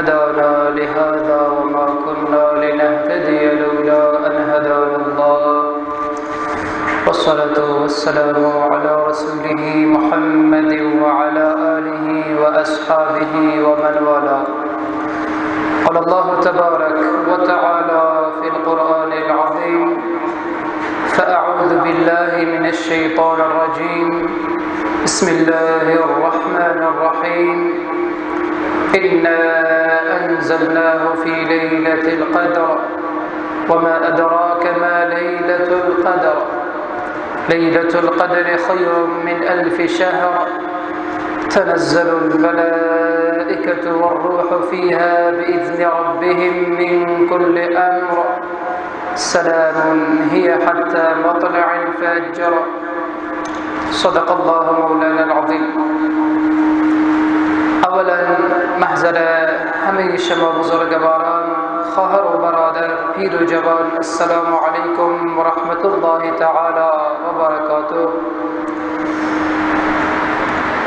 هدانا لهذا وما كنا لنهتدي لولا أن هدانا الله، والصلاة والسلام على رسوله محمد وعلى آله وأصحابه ومن والاه. قال الله تبارك وتعالى في القرآن العظيم: فأعوذ بالله من الشيطان الرجيم، بسم الله الرحمن الرحيم، إنا أنزلناه في ليلة القدر وما أدراك ما ليلة القدر، ليلة القدر خير من 1000 شهر، تنزل الملائكة والروح فيها بإذن ربهم من كل أمر، سلام هي حتى مطلع الفجر. صدق الله مولانا العظیم. اولا محضر همه شما بزرگواران، خواهر و برادر، پیر و جوان، السلام علیکم و رحمت الله تعالی و برکاته.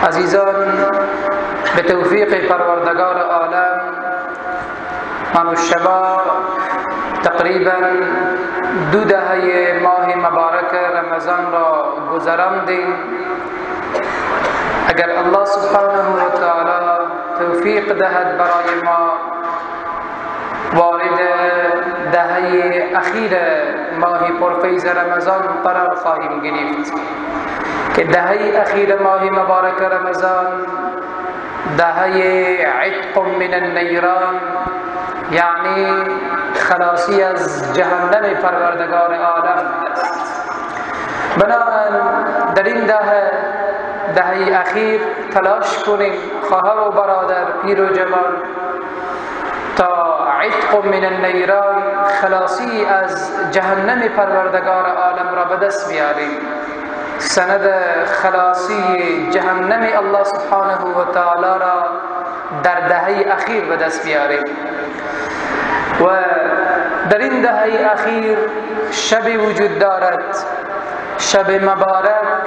عزیزان، به توفیق پروردگار عالم من و شما تقریبا 2 دهه ماه مبارک رمضان را گذراندیم. اگر الله سبحانه و تعالی توفیق دهد برای ما، وارد دهه اخیر ماه پرفیض رمضان قرار خواهیم گرفت که دهه اخیر ماه مبارک رمضان دهه عتق من النیران، یعنی خلاصی از جهنم پروردگار عالم است. بنابراین در این دهه اخیر تلاش کنیم خواهر و برادر، پیر و جوان، تا عتق من النیران، خلاصی از جهنم پروردگار عالم را به دست بیاریم. سند خلاصی جهنم الله سبحانه و تعالی را در دهه اخیر به دست بیاریم. و در این دهه اخیر شب وجود دارد، شب مبارک،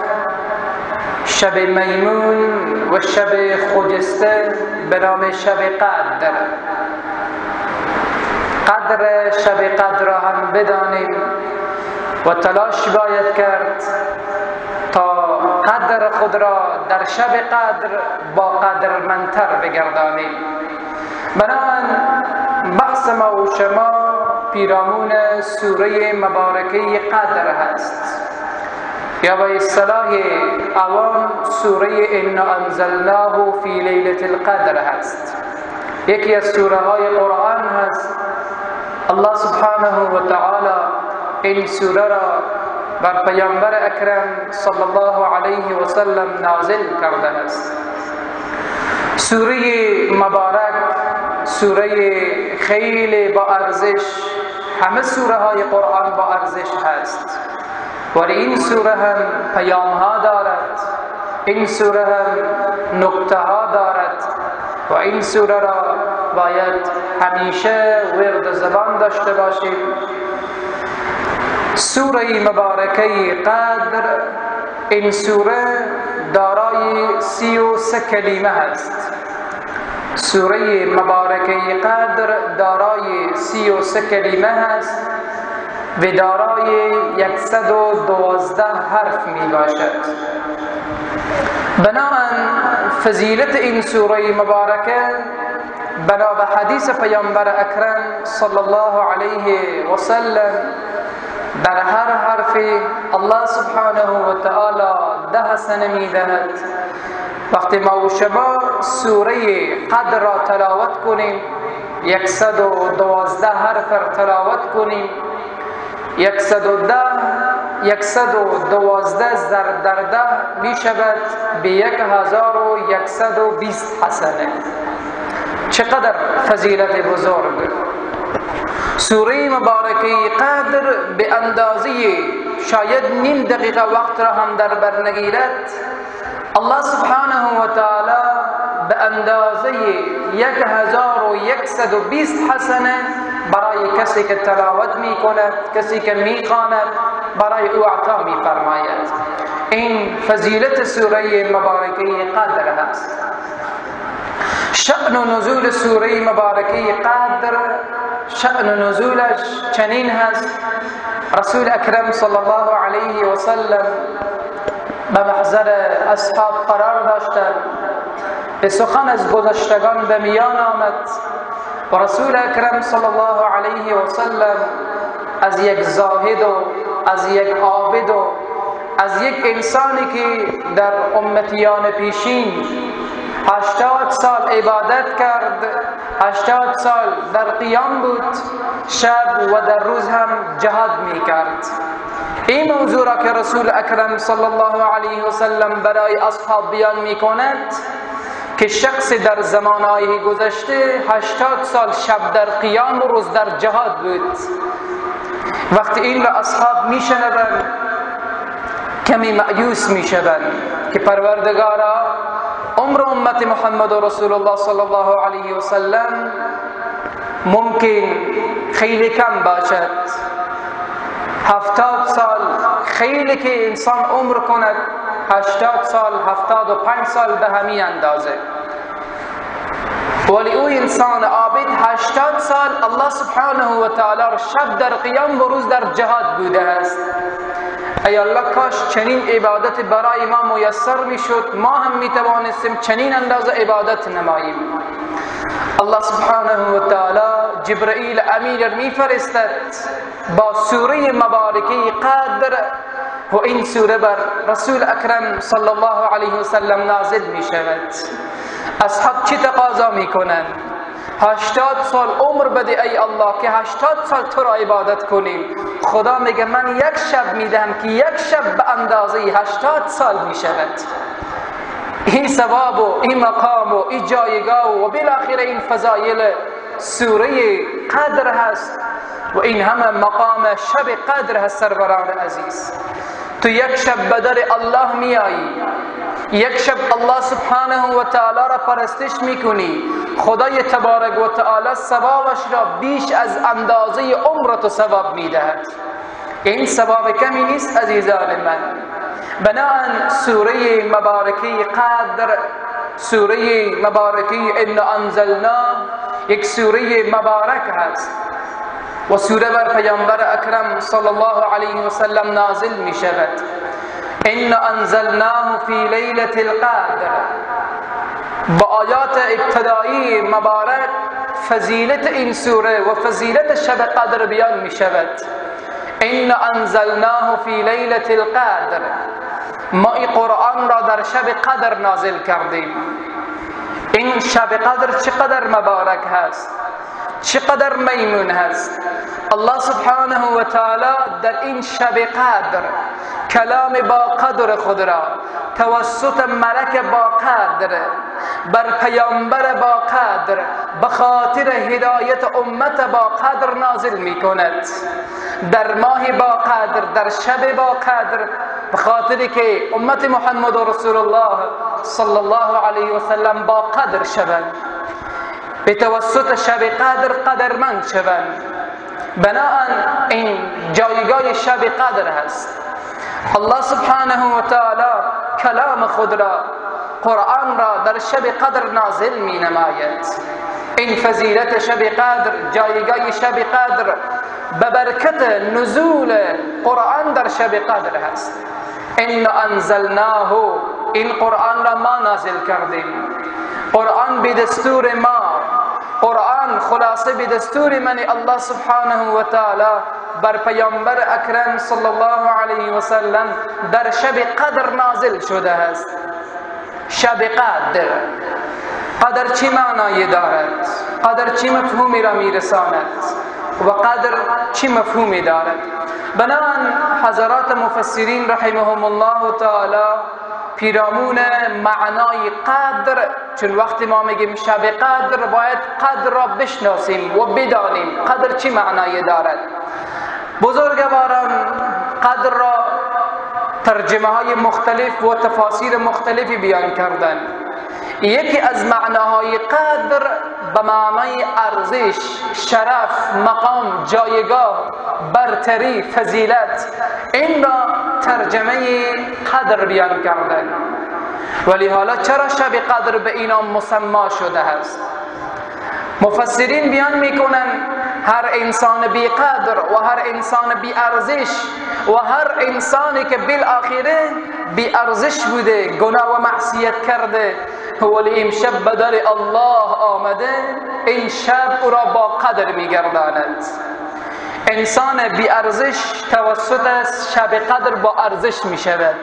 شب میمون و شب خجسته به نام شب قدر. قدر شب قدر را هم بدانیم و تلاش باید کرد تا قدر خود را در شب قدر با قدرمندتر بگردانیم. بنابراین بحث ما و شما پیرامون سوره مبارکه قدر هست، یا به اصطلاح عوام سوره انا انزلناه فی لیلة القدر هست. یکی از سوره های قرآن هست. الله سبحانه و تعالی این سوره را بر پیامبر اکرم صلی الله علیه و سلم نازل کرده است. سوره مبارک، سوره خیلی با ارزش، همه سوره های قرآن با ارزش هست، ولی این سوره هم پیام ها دارد، این سوره هم نکته ها دارد و این سوره را باید همیشه ورد زبان داشته باشیم. سوره مبارکه قدر، این سوره دارای 33 کلمه هست. سوره مبارکه قدر دارای 33 کلمه هست و دارای 112 حرف می باشد. بنابراین فضیلت این سوره مبارکه بنا به حدیث پیامبر اکرم صلی الله علیه و سلم، در هر حرف الله سبحانه و تعالی 10 حسنه می دهد. وقتی ما و شما سوره قدر را تلاوت کنیم، 112 حرف را تلاوت کنیم، 110 112 ضرب در 10 می شود به 1120 حسنه. چقدر فضیلت بزرگ! سوره مبارکه قدر به اندازه شاید نیم دقیقه وقت را هم در بر نگیرد، الله سبحانه و تعالی به اندازه 1120 حسنه برای کسی که تلاوت می کند، کسی که می خواند، برای او عطا می فرماید. این فضیلت سوره مبارکه قدر هست. شأن نزول سوره مبارکه قدر، شأن نزولش چنین هست: رسول اکرم صلی الله علیه و سلم به محضر اصحاب قرار داشتند، به سخن از گذشتگان به میان آمد و رسول اکرم صلی الله علیه و سلم از یک زاهد و از یک عابد و از یک انسانی که در امتیان پیشین 80 سال عبادت کرد، 80 سال در قیام بود، شب و در روز هم جهاد می کرد. این موضوع را که رسول اکرم صلی الله علیه و سلم برای اصحاب بیان می کند که شخص در زمانهای گذشته 80 سال شب در قیام و روز در جهاد بود. وقتی این را اصحاب می شنوند کمی مأیوس می شوند که پروردگارا، عمر امت محمد رسول الله صلی الله علیه و سلم ممکن خیلی کم باشد، 70 سال خیلی که انسان عمر کند، 80 سال 75 سال به همین اندازه، ولی او انسان عابد 80 سال الله سبحانه و تعالی شب در قیام و روز در جهاد بوده است. ای الله، کاش چنین عبادت برای ما میسر میشد، ما هم میتوانستیم چنین اندازه عبادت نماییم. الله سبحانه و تعالی جبرئیل امین میفرستد با سوره مبارکه قدر و این سوره بر رسول اکرم صلی الله علیه و سلم نازل میشود. اصحاب چی تقاضا میکنند؟ 80 سال عمر بده ای الله که 80 سال تو را عبادت کنیم. خدا میگه من یک شب میدهم که یک شب به اندازه 80 سال میشود. این ثواب و این مقام و این جایگاه و بالاخره این فضایل سوره قدر هست و این همه مقام شب قدر هست. سروران عزیز، تو یک شب به در الله میایی، یک شب الله سبحانه و تعالی را پرستش میکنی، خدای تبارک و تعالی ثوابش را بیش از اندازه عمر تو ثواب میدهد. این ثواب کمی نیست عزیزان من. بناءً سوره مبارکه قدر، سوره مبارکه انا انزلنا، یک سوره مبارک هست و سوره بر پیامبر اکرم صلی الله علیه و سلم نازل می شود. انا انزلناه فی لیلة القدر. با آیات ابتدایی مبارک فضیلت این سوره و فضیلت شب قدر بیان می شود. انا انزلناه فی لیلة القدر، ما این قرآن را در شب قدر نازل کردیم. این شب قدر چقدر مبارک هست، چقدر میمون هست. الله سبحانه و تعالی در این شب قدر کلام با قدر خود را توسط ملک با قدر بر پیامبر با قدر به خاطر هدایت امت با قدر نازل می کند. در ماه با قدر، در شب با قدر، به خاطر که امت محمد رسول الله صلی الله علیه و سلم با قدر شوند، به توسط شب قدر قدرمند شوند. بناءً این جایگاه شب قدر هست. الله سبحانه و تعالی کلام خود را، قرآن را در شب قدر نازل می نماید. این فضیلت شب قدر، جایگاه شب قدر به برکت نزول قرآن در شب قدر هست. انا انزلناه، این قرآن را ما نازل کردیم. قرآن به دستور ما، قرآن خلاصه به دستور من الله سبحانه و تعالی بر پیامبر اکرم صلی الله علیه و سلم در شب قدر نازل شده است. شب قدر، قدر چی معنایی دارد؟ قدر چی مفهومی را میرساند؟ و قدر چی مفهومی دارد؟ بناءً حضرات مفسرین رحمهم الله تعالی پیرامون معنای قدر، چون وقتی ما میگیم شب قدر باید قدر را بشناسیم و بدانیم قدر چی معنایی دارد. بزرگواران قدر را ترجمه های مختلف و تفاسیر مختلفی بیان کردند. یکی از معناهای قدر به معنای ارزش، شرف، مقام، جایگاه، برتری، فضیلت، این را ترجمه قدر بیان کردن. ولی حالا چرا شب قدر به این نام مسما شده است؟ مفسرین بیان میکنن هر انسان بی قدر و هر انسان بی ارزش و هر انسانی که بالآخره بی ارزش بوده، گناه و معصیت کرده، ولی امشب به در الله آمده، این شب او را با قدر میگرداند. انسان بی ارزش توسط شب قدر با ارزش میشود.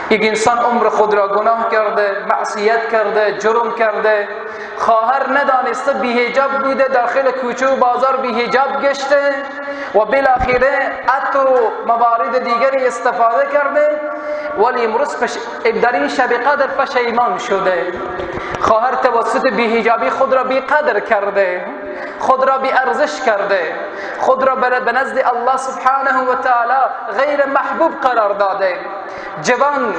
یک انسان عمر خود را گناه کرده، معصیت کرده، جرم کرده، خواهر ندانسته بی حجاب بوده، داخل کوچه و بازار بی حجاب گشته و بالاخره عطر و موارد دیگری استفاده کرده، ولی امروز در این شب قدر پشیمان شده. خواهر توسط بی حجابی خود را بی قدر کرده، خود را بی ارزش کرده، خود را به نزد الله سبحانه و تعالی غیر محبوب قرار داده. جوان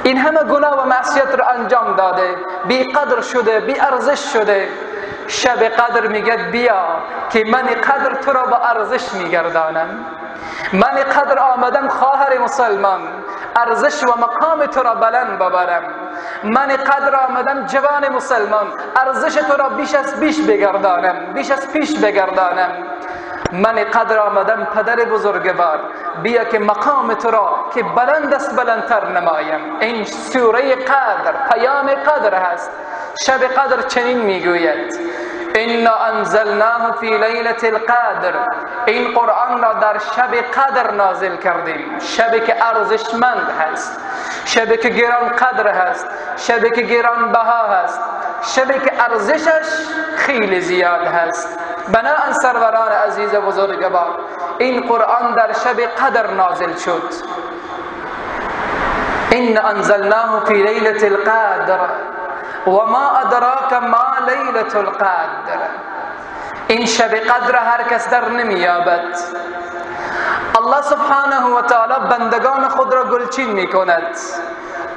این همه گناه و معصیت را انجام داده، بی قدر شده، بی ارزش شده. شب قدر میگه بیا که من قدر تو را با ارزش میگردانم. من قدر آمدم خواهر مسلمان، ارزش و مقام تو را بلند ببرم. من قدر آمدم جوان مسلمان، ارزش تو را بیش از پیش بگردانم، بیش از پیش بگردانم. من قدر آمدم پدر بزرگوار، بیا که مقام تو را که بلند است بلندتر نمایم. این سوره قدر پیام قدر هست. شب قدر چنین میگوید: انا انزلناه فی لیلة القدر. این قرآن را در شب قدر نازل کردیم، شبی که ارزشمند هست، شبی که گران قدر هست، شبی که گران بها هست، شبی که ارزشش خیلی زیاد هست. بناء سروران عزیز بزرگوار، این قرآن در شب قدر نازل شد. انا انزلناه فی لیلة القدر و ما ادراک ما لیلة القدر. این شب قدر هر کس در نمیابد. الله سبحانه و تعالی بندگان خود را گلچین میکند.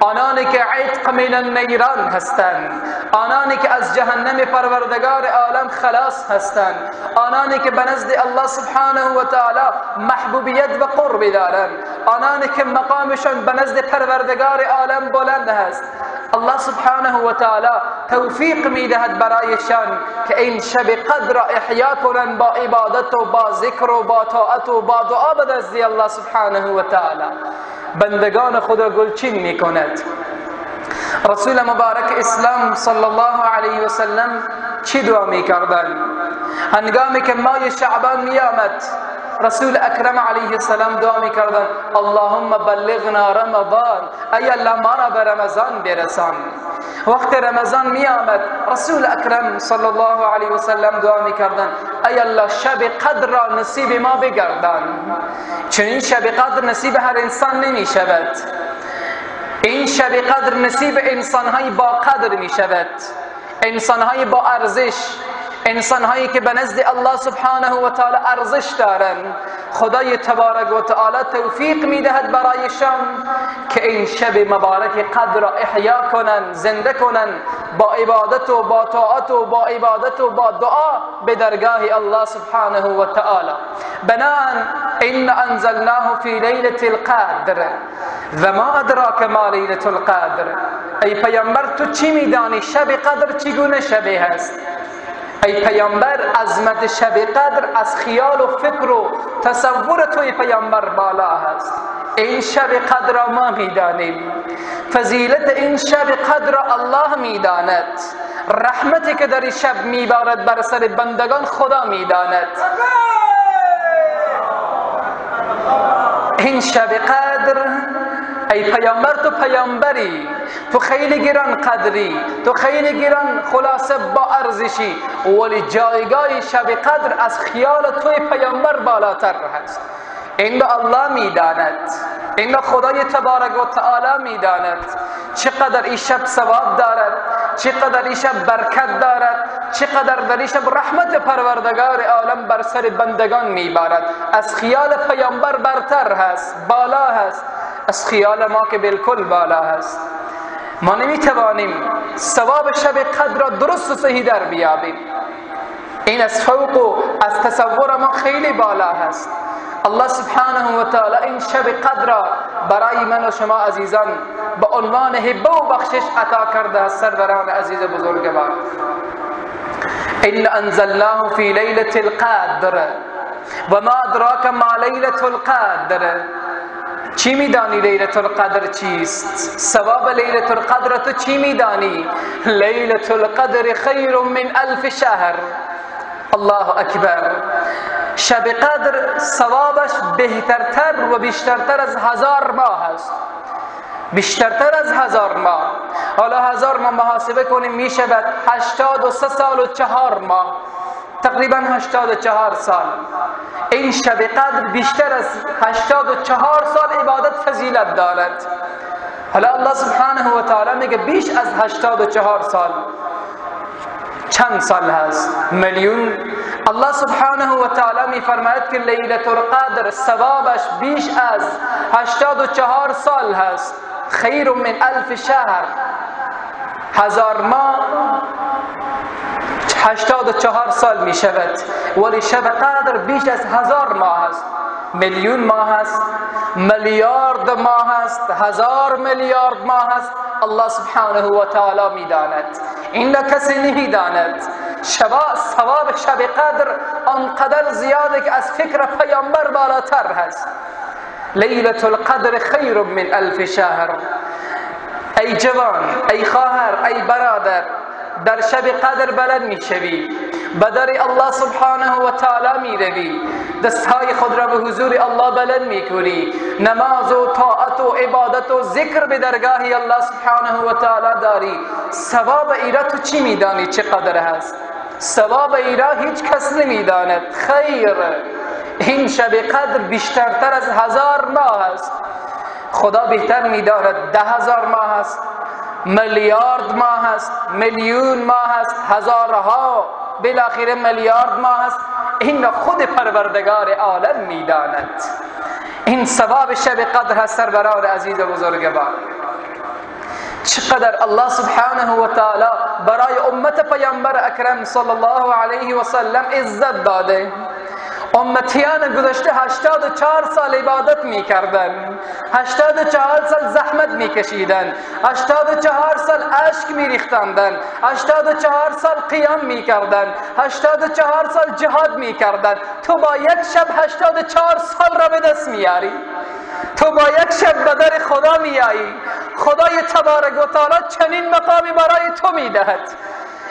آنانی که عتق من النیران هستند، آنانی که از جهنم پروردگار عالم خلاص هستند، آنانی که به نزد الله سبحانه و تعالی محبوبیت و قرب دارند، آنانی که مقامشان به نزد پروردگار عالم بلند هست، الله سبحانه و تعالی توفیق میدهد برایشان که این شب قدر را احیا کنند با عبادت و با ذکر و با طاعت و با دعا به نزد الله سبحانه و تعالی. بندگان خود را گلچین میکند. رسول مبارک اسلام صلی الله علیه و سلم چی دعا میکردند؟ هنگامی که ماه شعبان میآمد، رسول اکرم علیه السلام دعا میکردند: اللهم بلغنا رمضان، ای الله ما را به رمضان برسان. وقت رمضان می آمد، رسول اکرم صلی الله علیه و سلم دعا میکردند: ای الله شب قدر را نصیب ما بگردان. چون شب قدر نصیب هر انسان نمی شود. این شب قدر نصیب انسانهای با قدر می شود، انسانهای با ارزش، انسانهایی که به نزد الله سبحانه و تعالی ارزش دارند. خدای تبارک و تعالی توفیق میدهد برایشان که این شب مبارک قدر را احیا کنند، زنده کنند با عبادت و با طاعت و با عبادت و با دعا به درگاه الله سبحانه و تعالی. بناء ان انزلناه فی لیلة القدر و ما ادراک ما لیلة القدر. ای پیامبر تو چی میدانی شب قدر چگونه شبی هست؟ ای پیامبر عظمت شب قدر از خیال و فکر و تصور توی پیامبر بالا هست. این شب قدر را ما میدانیم، فضیلت این شب قدر را الله میداند، رحمتی که در این شب میبارد بر سر بندگان خدا میداند. این شب قدر ای پیامبر تو پیامبری، تو خیلی گران قدری، تو خیلی گران خلاصه با ارزشی، ولی جایگاه شب قدر از خیال توی پیامبر بالاتر هست. این را الله میداند، این را خدای تبارک و تعالی میداند چقدر این شب ثواب دارد، چقدر این شب برکت دارد، چقدر در این شب رحمت پروردگار عالم بر سر بندگان میبارد. از خیال پیامبر برتر هست، بالا هست، از خیال ما که بالکل بالا هست. ما نمیتوانیم ثواب شب قدر را درست و صحیح در بیابیم. این از فوق و از تصور ما خیلی بالا هست. الله سبحانه و تعالی این شب قدر را برای من و شما عزیزان به عنوان هبه و بخشش عطا کرده است. سروران عزیز بزرگوار، إن انزلناه فی لیلة القدر و ما ادراک ما لیلة القدر. چی میدانی لیلة القدر چیست؟ ثواب لیلة القدر تو چی میدانی؟ لیلة القدر خیر من الف شهر. الله اکبر. شب قدر ثوابش بهترتر و بیشترتر از 1000 ماه است، بیشترتر از 1000 ماه. حالا 1000 ماه محاسبه کنیم میشود 83 سال و 4 ماه، تقریبا 84 سال. این شب قدر بیشتر از 84 سال عبادت فضیلت دارد. حالا الله سبحانه و تعالی میگه بیش از 84 سال چند سال هست؟ میلیون. الله سبحانه و تعالی میفرماید که لیلة القدر ثوابش بیش از 84 سال هست، خیر من الف شهر. 1000 ماه 84 سال می شود، ولی شب قدر بیش از 1000 ماه است، میلیون ماه است، میلیارد ماه است، 1000 میلیارد ماه است. الله سبحانه و تعالی می داند، این را کسی نمی داند. ثواب شب قدر آنقدر زیاده که از فکر پیامبر بالاتر هست. لیلة القدر خیر من الف شهر. ای جوان، ای خواهر، ای برادر، در شب قدر بلند میشوی، به در الله سبحانه و تعالی میروی، دستهای خود را به حضور الله بلند میکنی، نماز و طاعت و عبادت و ذکر به درگاه الله سبحانه و تعالی داری. ثواب ایرا تو چی میدانی چقدر هست؟ ثواب ایرا هیچ کس نمیداند. خیر، این شب قدر بیشترتر از 1000 ماه است. خدا بهتر میداند 10,000 ماه است، میلیارد ماه است، میلیون ماه است، هزارها، بالاخره میلیارد ماه است. این خود پروردگار عالم میداند. این ثواب شب قدر هست. سروران عزیز و بزرگوار، چقدر الله سبحانه و تعالی برای امت پیامبر اکرم صلی الله علیه و سلم عزت داده. امتیان گذشته 84 سال عبادت میکردن، 84 سال زحمت میکشیدن، 84 سال اشک میریختندن، 84 سال قیام میکردن، 84 سال جهاد میکردن. تو با یک شب 84 سال را به دست میاری، تو با یک شب به در خدا میایی. خدای تبارک و تعالی چنین مقامی برای تو میدهد.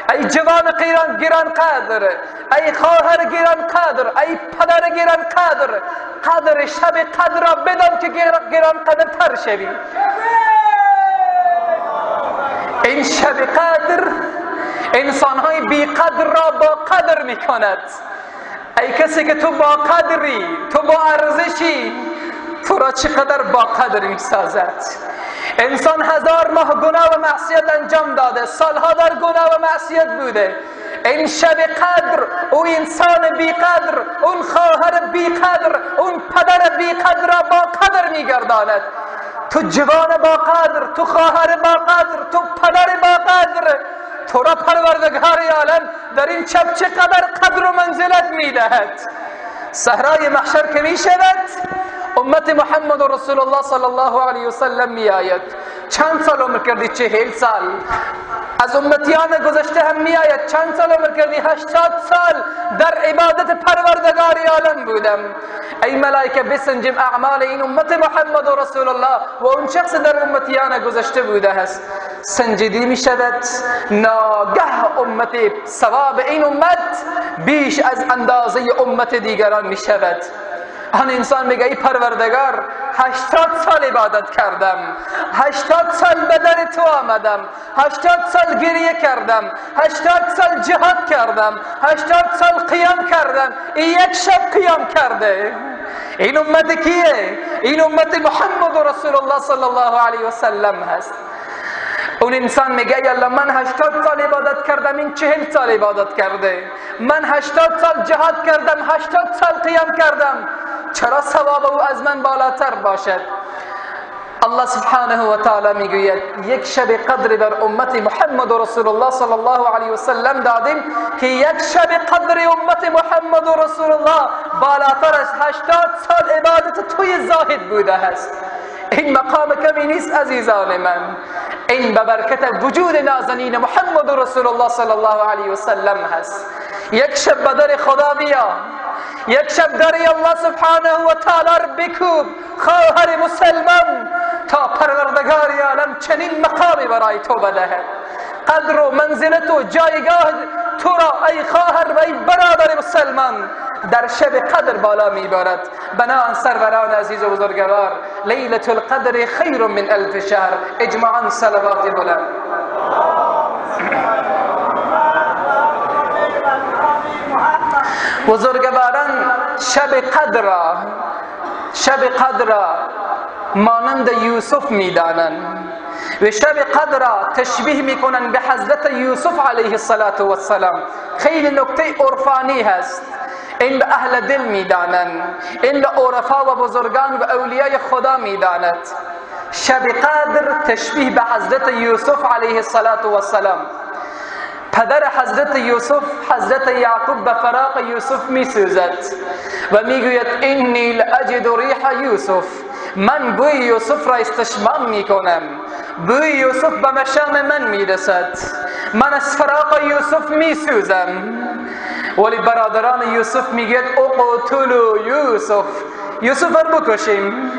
ای جوان گران قدر، ای خواهر گران قدر، ای پدر گران قدر، قدر شب قدر را بدان که گران قدر تر شوی. این شب قدر انسانهای بی قدر را با قدر میکند. ای کسی که تو با قدری، تو با ارزشی، تو را چقدر با قدر میسازد. انسان 1000 ماه گناه و معصیت انجام داده، سالها در گناه و معصیت بوده. این شب قدر او انسان بی قدر، اون خواهر بی قدر، اون پدر بی قدر را با قدر میگرداند. تو جوان با قدر، تو خواهر با قدر، تو پدر با قدر، تو را پروردگار عالم در این شب چقدر قدر و منزلت میدهد. صحرای محشر که میشود، امت محمد رسول الله صلی الله علیه وسلم می آید. چند سال عمر کردی؟ 40 سال. از امتیان گذشته هم می آید. چند سال عمر کردی؟ 80 سال در عبادت پروردگار عالم بودم. ای ملائکه بسنجیم اعمال این امت محمد رسول الله و اون شخص در امتیان گذشته بوده است. سنجیدی می شود. ناگه امت ثواب این امت بیش از اندازه امت دیگران می شود. آن انسان میگه ای پروردگار، 80 سال عبادت کردم، 80 سال به در تو آمدم، 80 سال گریه کردم، 80 سال جهاد کردم، 80 سال قیام کردم، این یک شب قیام کرده. این امت کیه؟ این امت محمد رسول الله صلی الله علیه و سلم هست. اون انسان میگه ای الله، من 80 سال عبادت کردم، این 40 سال عبادت کرده، من 80 سال جهاد کردم، 80 سال قیام کردم، چرا ثواب او از من بالاتر باشد؟ الله سبحانه و تعالی میگوید یک شب قدر بر امت محمد رسول الله صلی الله علیه و سلم دادیم که یک شب قدر امت محمد رسول الله بالاتر از 80 سال عبادت توی زاهد بوده است. این مقام کمی نیست عزیزان من. این به برکت وجود نازنین محمد رسول الله صلی الله علیه و سلم هست. یک شب به در خدا بیا، یک شب در الله سبحانه و تعالی بکوب خواهر مسلمان، تا پروردگار عالم چنین مقامی برای تو بدهد. قدر و منزلت و جایگاه تو را ای خواهر و ای برادر مسلمان در شب قدر بالا میبرد. بناء سروران عزیز و بزرگوار، لیلة القدر خیر من الف شهر. اجماعا صلوات بلند. بزرگواران، شب قدر را، شب قدر را مانند یوسف میدانند و شب قدر را تشبیه میکنند به حضرت یوسف علیه الصلاة والسلام. خیلی نکته عرفانی هست. این به اهل دل میدانند، این به عرفا و بزرگان و اولیای خدا میداند. شب قدر تشبیه به حضرت یوسف علیه الصلاة والسلام. پدر حضرت یوسف، حضرت یعقوب، به فراق یوسف میسوزد و میگوید انی لاجد ریح یوسف، من بوی یوسف را استشمام میکنم، بوی یوسف به مشام من میرسد، من از فراق یوسف میسوزم. ولی برادران یوسف میگوید اقتلوا یوسف، یوسف را بکشیم.